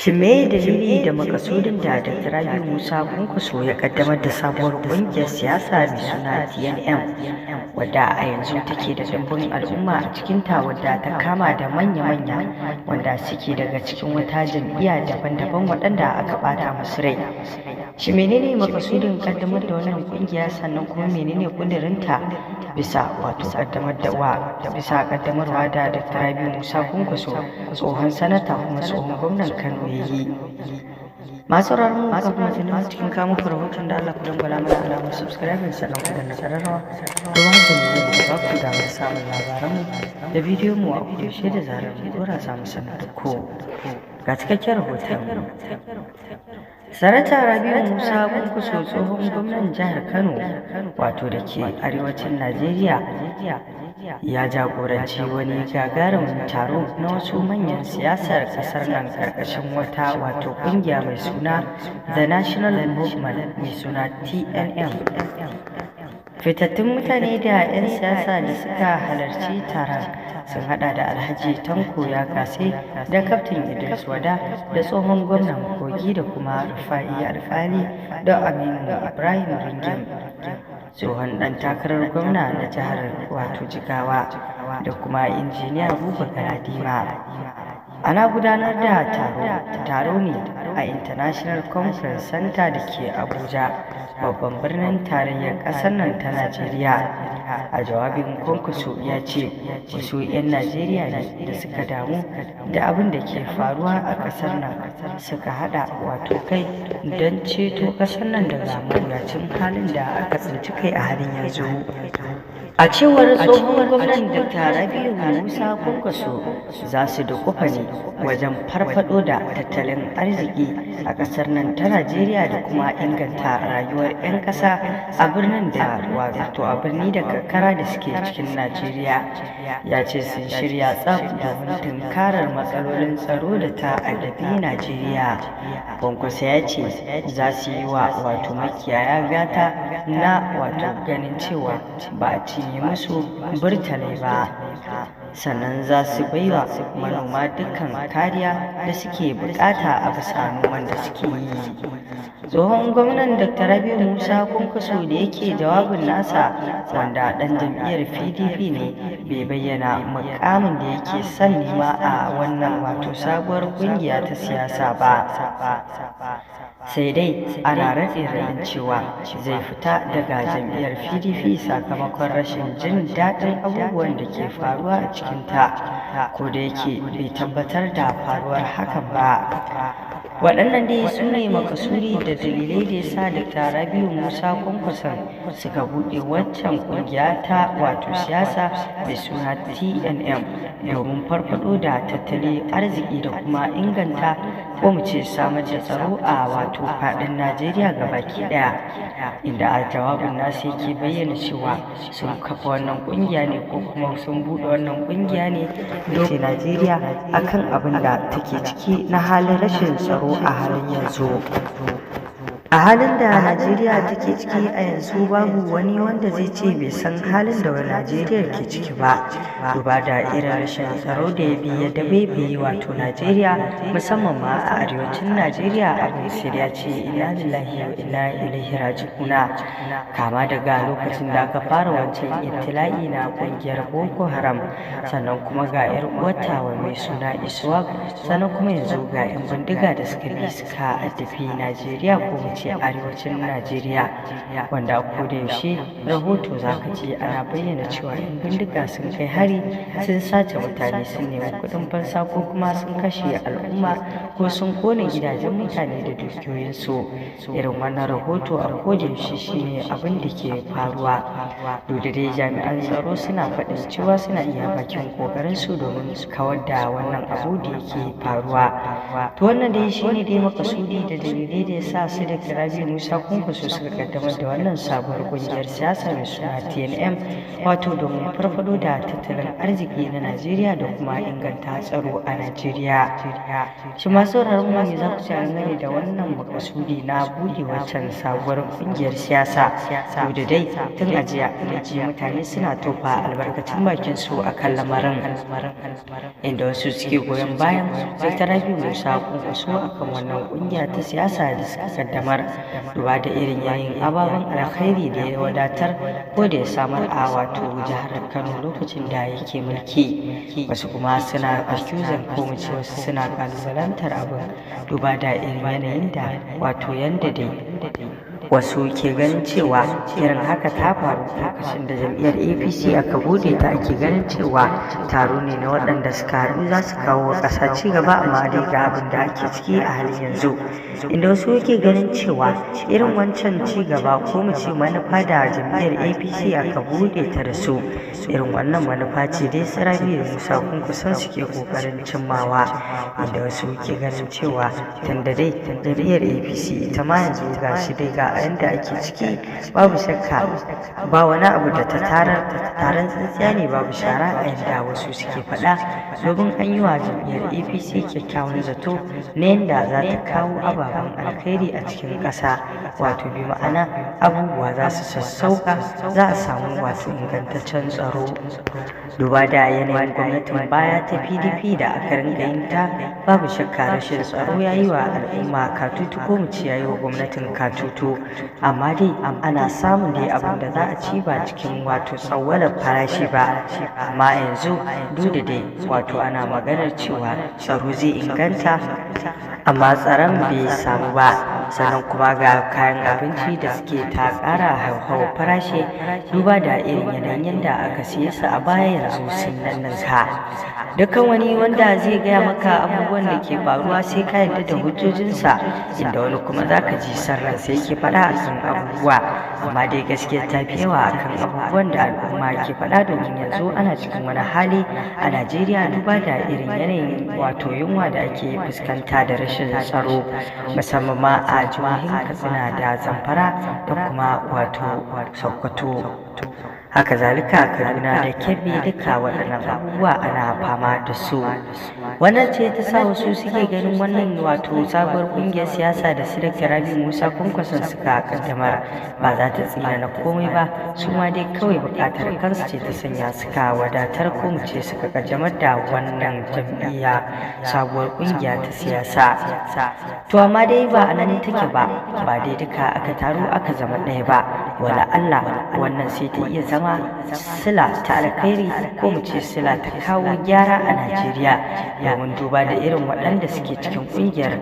Shin me dalili da makasudin da Dr. Rabiu Musa Kwankwaso ya kaddamar da sabuwar ƙungiyar siyasa mai suna TNM, wadda a yanzu take da ɗimbin al'umma a cikinta, wadda ta kama da manya-manya wanda suke daga cikin wata jam'iyya daban-daban waɗanda aka ɓata musu rai? Shin menene makasudin kaddamar da wannan ƙungiya, sannan kuma menene ƙudurinta bisa wato kaddamar da wa bisa kaddamarwa da Dr. Rabiu Musa Kwankwaso, tsohon sanata kuma tsohon gwamnan Kano, ya yi? Masu sauraron mu, kafin mu tsinduma cikin kawo muku rahoton, da Allah ku dangwala mana alamar subscribing, sannan ku danna ƙararrawa, domin haka ne zai ba ku damar samun labaranmu da bidiyon mu a kodayaushe. Da zarar mun ɗora, za mu sanar da ku. Ga cikakken rahoton. Sanata Rabiu Musa Kwankwaso, tsohon gwamnan jihar Kano, wato da ke arewacin Najeriya, ya jagoranci wani gagarumin taro na wasu manyan siyasar kasar nan karkashin wata wato kungiya mai suna The National Movement, mai suna TNM. Fitattun mutane da 'yan siyasa da suka halarci taron sun hada da Alhaji Tanko Ya Kasai da Kaftin Idris Wada da tsohon gwamnan Kogi da kuma Rufa'i Alkali da Aminu Ibrahim Ringim, tsohon dan takarar gwamna na jihar wato Jigawa, da kuma Injiniya Buba Galadima. Ana gudanar da taro ne a International Conference Center da ke Abuja, babban birnin tarayyar ƙasar nan ta Najeriya. A jawabin, Kwankwaso ya ce wasu 'yan Najeriya ne da suka damu da abin da ke faruwa a ƙasar nan suka haɗa wato kai don ceto ƙasar nan daga mawuyacin halin da aka tsinci kai a halin yanzu. A cewar tsohon gwamnan Dr. Rabiu Musa Kwankwaso, za su dukufa ne wajen farfado da tattalin arziki a ƙasar nan ta Najeriya da kuma inganta rayuwar 'yan ƙasa a birnin da wato a birni da karkara da suke cikin Najeriya. Ya ce sun shirya tsaf domin tunkarar matsalolin tsaro da ta addabi Najeriya. Kwankwaso ya ce za su yi wa wato makiyaya gata na wato ganin cewa ba a cinye musu burtalai ba, sannan za su baiwa manoma dukkan kariya da suke bukata a bisa noman da suke yi. Tsohon gwamnan Dr. Rabiu Musa Kwankwaso da yake jawabin nasa, wanda dan jam'iyyar PDP ne, bai bayyana mukamin da yake son nema a wannan wato sabuwar kungiya ta siyasa ba. Sai dai ana raɗe raɗin cewa zai fita daga jam'iyyar PDP sakamakon rashin jin daɗin abubuwan da ke faruwa a cikinta, ko da yake bai tabbatar da faruwar hakan ba. Waɗannan dai su ne makasudi da dalilai da ya sa Dr. Rabiu Musa Kwankwason suka buɗe waccan ƙungiya ta wato siyasa mai suna TNM, domin farfaɗo da tattalin arziki da kuma inganta, ko mu ce samar da tsaro a wato faɗin Najeriya gabaki ɗaya, inda a jawabin nasu yake bayyana cewa sun kafa wannan ƙungiya ne, ko kuma sun buɗe wannan ƙungiya ne, don Najeriya akan abin da take ciki na halin rashin tsaro a halin yanzu. A halin da Najeriya take ciki a yanzu, babu wani wanda zai ce bai san halin da Najeriya ke ciki ba, duba da irin rashin tsaro da ya bi ya dabaibaye wato Najeriya, musamman ma a arewacin Najeriya. Abin sai ya ce inna lillahi wa inna ilaihi raji'una. Kama daga lokacin da aka fara wancan ibtila'i na kungiyar Boko Haram, sannan kuma ga yar uwarta mai suna ISWAP, sannan kuma yanzu ga 'yan bindiga da suka bi suka addabi Najeriya, ko mu ce arewacin Najeriya, wanda ko da yaushe rahoto za ka ji ana bayyana cewa 'yan bindiga sun kai hari, sun sace mutane, sun nemi kuɗin fansa, ko kuma sun kashe al'umma, ko sun kone gidajen mutane da dukiyoyinsu. Irin wannan rahoto a koda yaushe shine abin da ke faruwa, duk da dai jami'an tsaro suna faɗin cewa suna iya bakin ƙoƙarin su domin su kawar da wannan abu da yake faruwa. To, wannan dai shine dai makasudi da dalilai da ya sa su da Dr. Rabiu Musa Kwankwaso suka kaddamar da wannan sabuwar kungiyar siyasa mai suna TNM, wato domin farfado da tattalin arziki na Najeriya da kuma inganta tsaro a Najeriya. Shi masu sauraron mu, me za ku ce dangane da wannan makasudi na buɗe waccan sabuwar kungiyar siyasa? To da dai tun a jiya da ji mutane suna tofa albarkacin bakin su akan lamarin, inda wasu suke goyon bayan Dr. Rabiu Musa Kwankwaso akan wannan kungiya ta siyasa da suka kaddamar, duba da irin yayin ababen alkhairi da ya wadatar ko da ya samar a wato jihar Kano lokacin da yake mulki. Wasu kuma suna accusing, ko mu ce wasu suna kalubalantar abin, duba da irin yanayin da wato yanda dai wasu ke ganin cewa irin haka ta faru lokacin da jam'iyyar APC aka bude ta, ake ganin cewa taro ne na waɗanda suka haɗu za su kawo ƙasa ci gaba, amma dai ga abin da ake ciki a halin yanzu, inda wasu ke ganin cewa irin wancan ci gaba, ko mu ce manufa da jam'iyyar APC aka bude ta da su, irin wannan manufa ce dai su Rabiu Musa Kwankwason suke kokarin cimmawa, inda wasu ke ganin cewa tunda dai jam'iyyar APC ita ma yanzu ga shi dai ga yanda ake ciki, babu shakka ba wani abu da ta tarar, taron tsintsiya ne babu shara a yanda wasu suke faɗa, domin an yi wa jam'iyyar APC kyakkyawan zato na yanda za ta kawo ababen alkhairi a cikin ƙasa, wato bi ma'ana abubuwa za su sassauka, za a samu wato ingantaccen tsaro, duba da yanayin gwamnatin baya ta PDP da aka ringa yin ta. Babu shakka rashin tsaro ya yi wa al'umma katutu, ko mu ce ya yi wa gwamnatin katutu, amma dai ana samun dai abin da za a ci ba cikin wato tsawwalar farashi ba. Amma yanzu duk da dai wato ana maganar cewa tsaro zai inganta, amma tsaron bai samu ba. Sannan kuma ga kayan abinci da suke ta ƙara hauhawar farashi, duba da irin yanayin yadda aka siye su a baya, yanzu sun ninninka. Dukkan wani wanda zai gaya maka abubuwan da ke faruwa, sai ka yarda da hujjojinsa, inda wani kuma za ka ji son ransa yake faɗa akan abubuwa, amma dai gaskiya ta fi yawa akan abubuwan da al'umma ke faɗa, domin yanzu ana cikin wani hali a Najeriya, duba da irin yanayin wato yunwa da ake fuskanta da rashin tsaro, musamman ma a jihohin Katsina da Zamfara da kuma wato Sokoto, haka zalika Kaduna da Kebbi. Duka waɗannan abubuwa ana fama da su. Wannan ce ta sa wasu suke ganin wannan wato sabuwar ƙungiyar siyasa da su Dr. Rabiu Musa Kwankwason suka kaddamar ba za ta tsina na komai ba, su ma dai kawai buƙatar kansu ce ta sanya suka wadatar, ko mu ce suka kaddamar da wannan jam'iyya, sabuwar ƙungiya ta siyasa. To amma dai ba a nan take ba, ba dai duka aka taru aka zama ɗaya ba. Wala Allah wannan sai ta iya zama sila ta alkhairi, ko mu ce sila ta kawo gyara a Najeriya, domin duba da irin waɗanda suke cikin ƙungiyar,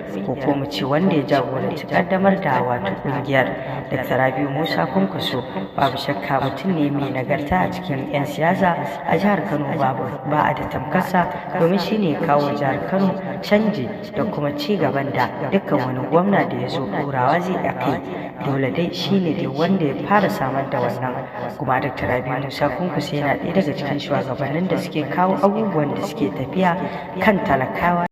ko mu ce wanda ya jagoranci ƙaddamar da wato ƙungiyar, Dr. Rabiu Musa Kwankwaso, babu shakka mutum ne mai nagarta a cikin 'yan siyasa a jihar Kano, babu ba a da tamkarsa, domin shine kawo jihar Kano canji da kuma ci gaban da dukkan wani gwamna da ya zo ɗorawa zai a kai. Dole dai shine dai wanda ya fara samar da wannan. Kuma Dr. Rabiu Musa Kwankwaso yana ɗaya daga cikin shugabannin da suke kawo abubuwan da suke tafiya kan talakawa.